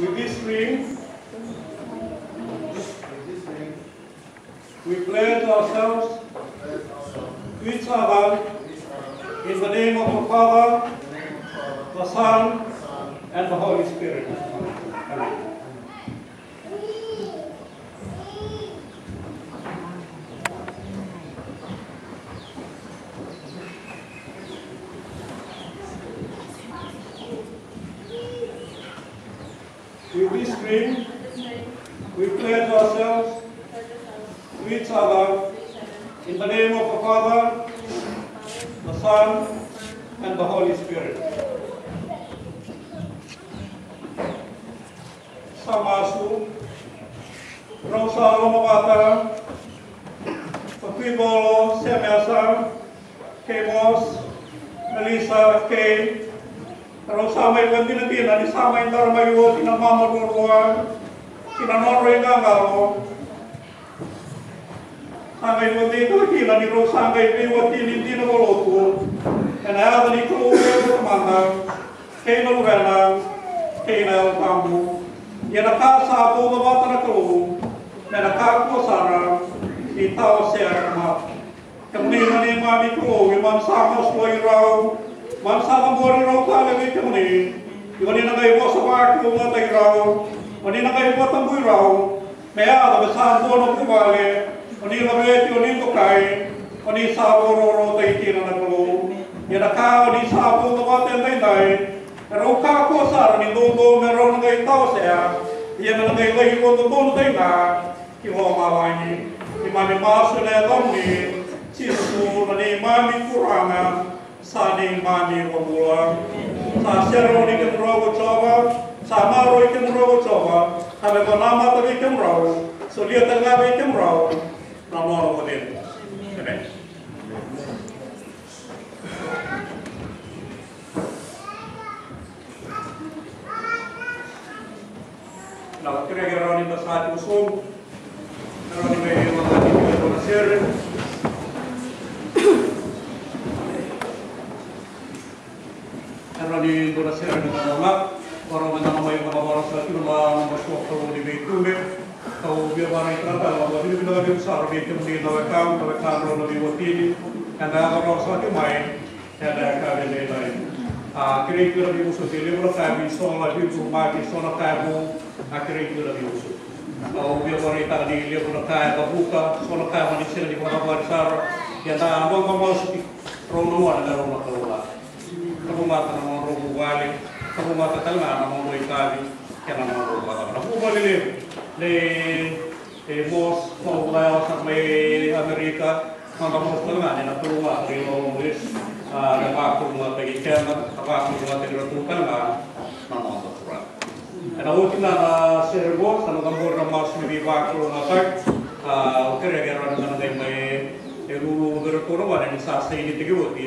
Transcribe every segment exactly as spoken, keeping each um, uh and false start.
With this ring, we pledge ourselves to each other in the name of the Father, the Son, and the Holy Spirit. Amen. With this ring, we pledge ourselves to each other in the name of the Father, the Son, and the Holy Spirit. Sa masu. Rau sa lomavata, o Tuicolo Semesa kei Mos Melisa Kei. Rau sa mai vakadinadina ni sa mai dara mai oti na mama ruarua ki na nodra iqaqalo. Sa qai vakadei tale kina ni rau sa qai veiwatini dina vakalotu ena yaca ni Kalou na Tamada, kei na Luvena, kei na Yalo Tabu. Ia na ka sa vauca vata na Kalou me na kakua sara ni tawasea na tamata. Kemuni na neimami Kalou, keimami sa masulaki rau, keimami sa cabori rau tale vei kemuni. Ia ni na qai vosa vakalougatataki rau, ni na qai vakatabui rau. Me yaco me sa dua na vuvale, o ni laveti, o ni dokai, o ni sa vakarokorokotaki kina na Kalou. Ia na ka o ni sa vauca vata edaidai, me rau kakua sara ni doudou me rau na qai tawasea, ia me na qai laki vakadodonutaki ga ki lomalagi. Keimami masu ena yacamuni Jisu na neimami Turaga. Sa neimami iVakabula. Sa sere oni kemudrau ko Jiova, sa maroroi kemudrau ko Jiova, sa me vakanamata vei kemudrau, solia tale ga vei kemudrau na nona vakacegu. Emeni. Na kereke, rawa ni da sa tiko sobu. Rawa ni mai vakataki mai dua na sere. Rawa ni dua na sere ni vanua. Varau meda na mai vakavakarau sara tiko na noda sokalou ni veitube. Kau via vakaraitaka tale na vakavinavinaka levu sara vei kemuni na wekaqu, na wekadrau na veiwatini. Eda yaco rawa sara tiko mai. Eda yakavi edaidai. A kerei tu na veivosoti, levu na ka e veisola, veikurumaki, so na ka e vou, a kerei tu na veivosoti. Au via vakaraitaka ni levu na ka e cavuta, so na ka e mani sega ni vakacavari sara, ia da dau mamasu tiko, rau na gone me rau na kauvaka. Cavuta na nodrau vuvale, cavuta tale ga na nodrau itavi, kei na nodrau vakacava. Na vuvale levu, nei E Mos, Paula, e yawa sara mai Amerika, noda Mos tale ga, ena Kalou ga, e lolo lesu, a, na vakalougatataki keda, na vakalougatataki iratou tale ga, na noda Turaga. Ena oti ga na sere qo, sa na cabori na masu ni veivakalougatataki, a, au kerea me rawa ni da na qai mai, e lulu vei iratou na gone, ni sa sainitaki oti,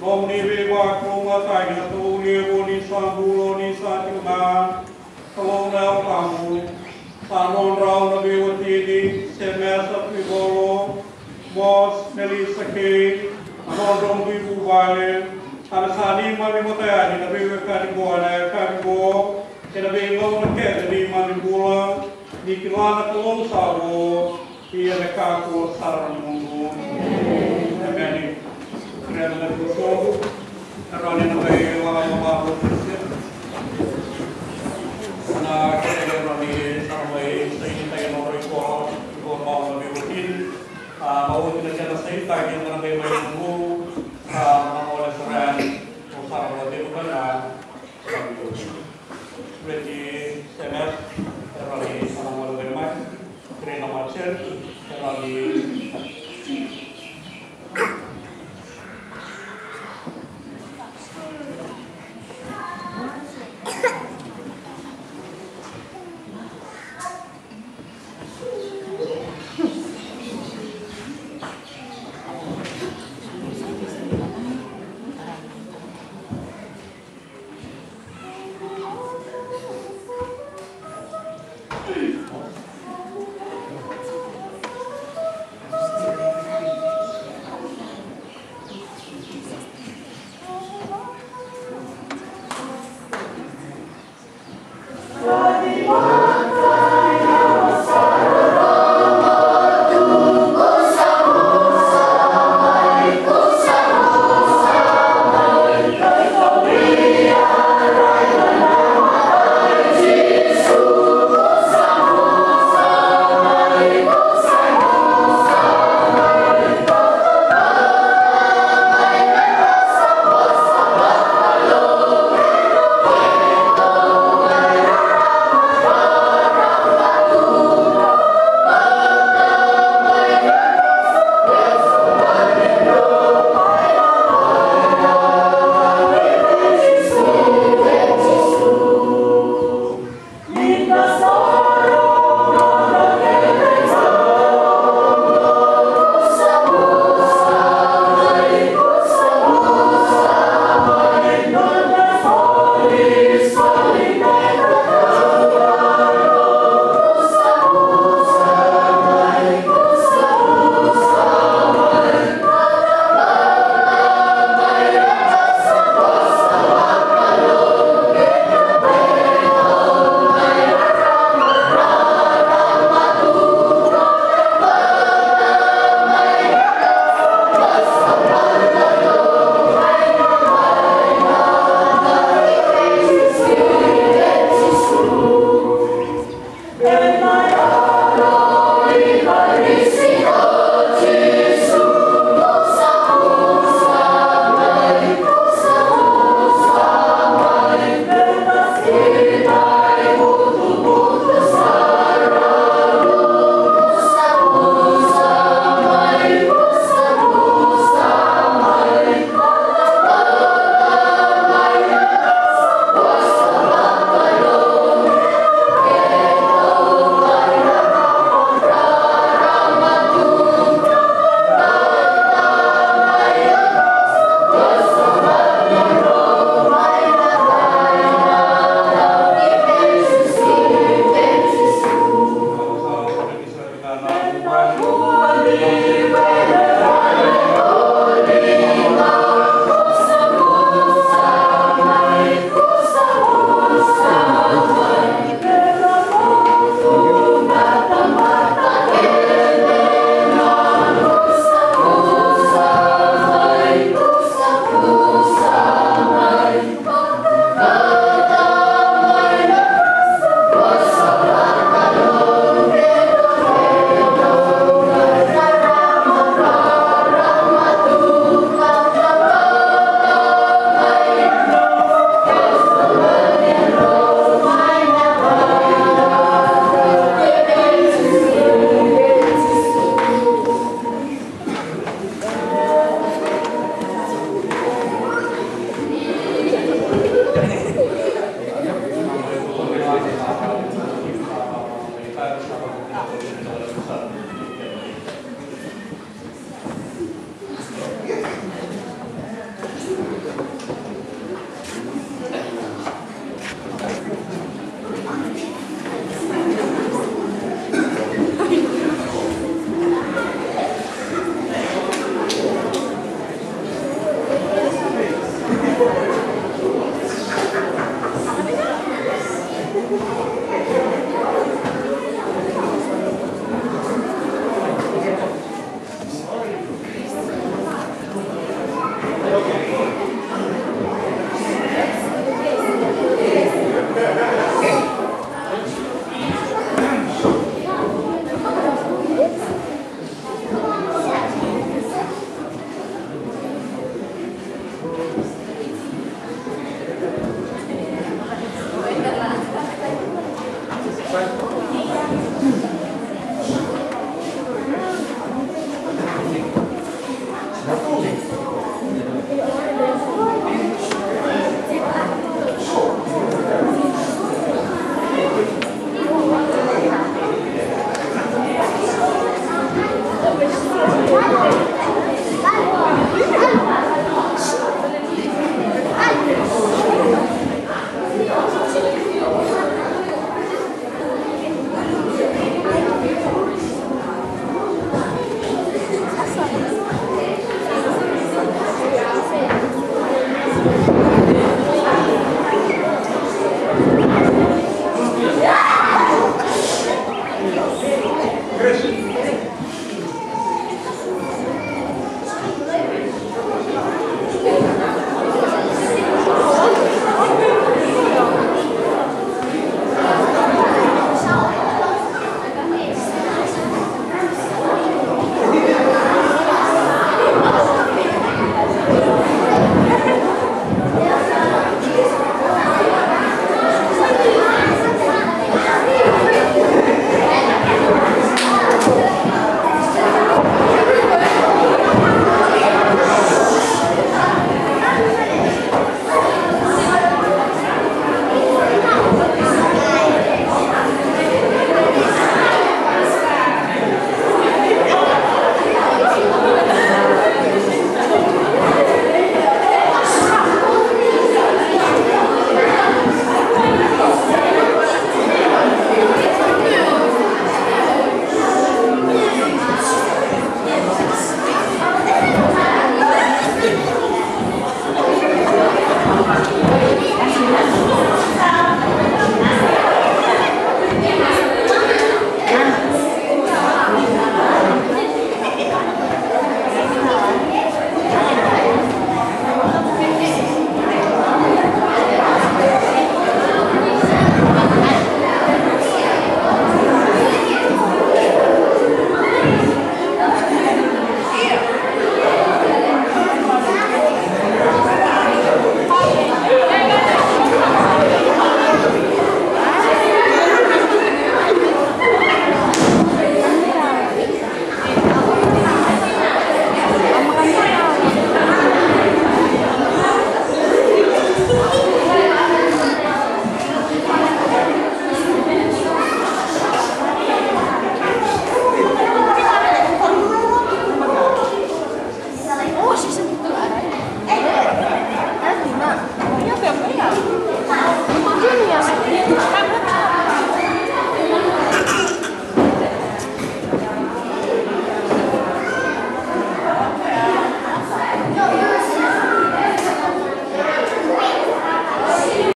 Nomuni veivakalougatataki na Kalou levu, ni sa bula, ni sa tiko ga, Kalou na Yalo Tabu. Sa nodrau na veiwatini, Semesa Tuivolo, Mos, Melissa Kay, na nodrau dui vuvale, ka na sa neimami vata yani na veiwekani qo ena yakavi qo, ena veigauna kece neimami bula, ni kila na Kalou sa vo, ia me kakua sara na mudu. Emeni. Kerea na veisoqo. Kerea ni na mai wala wala wala. Na kerea ni sa mai sainitaki na nodra ikola, ikola bau na veiwatini. A, na oti na kena sainitaki, na mai mai mudu, a, na gole sara yani, o sara na veiwatini ka na Reti Semer, e rawa ni sa na gole mai. Rena Marcel, e rawa ni.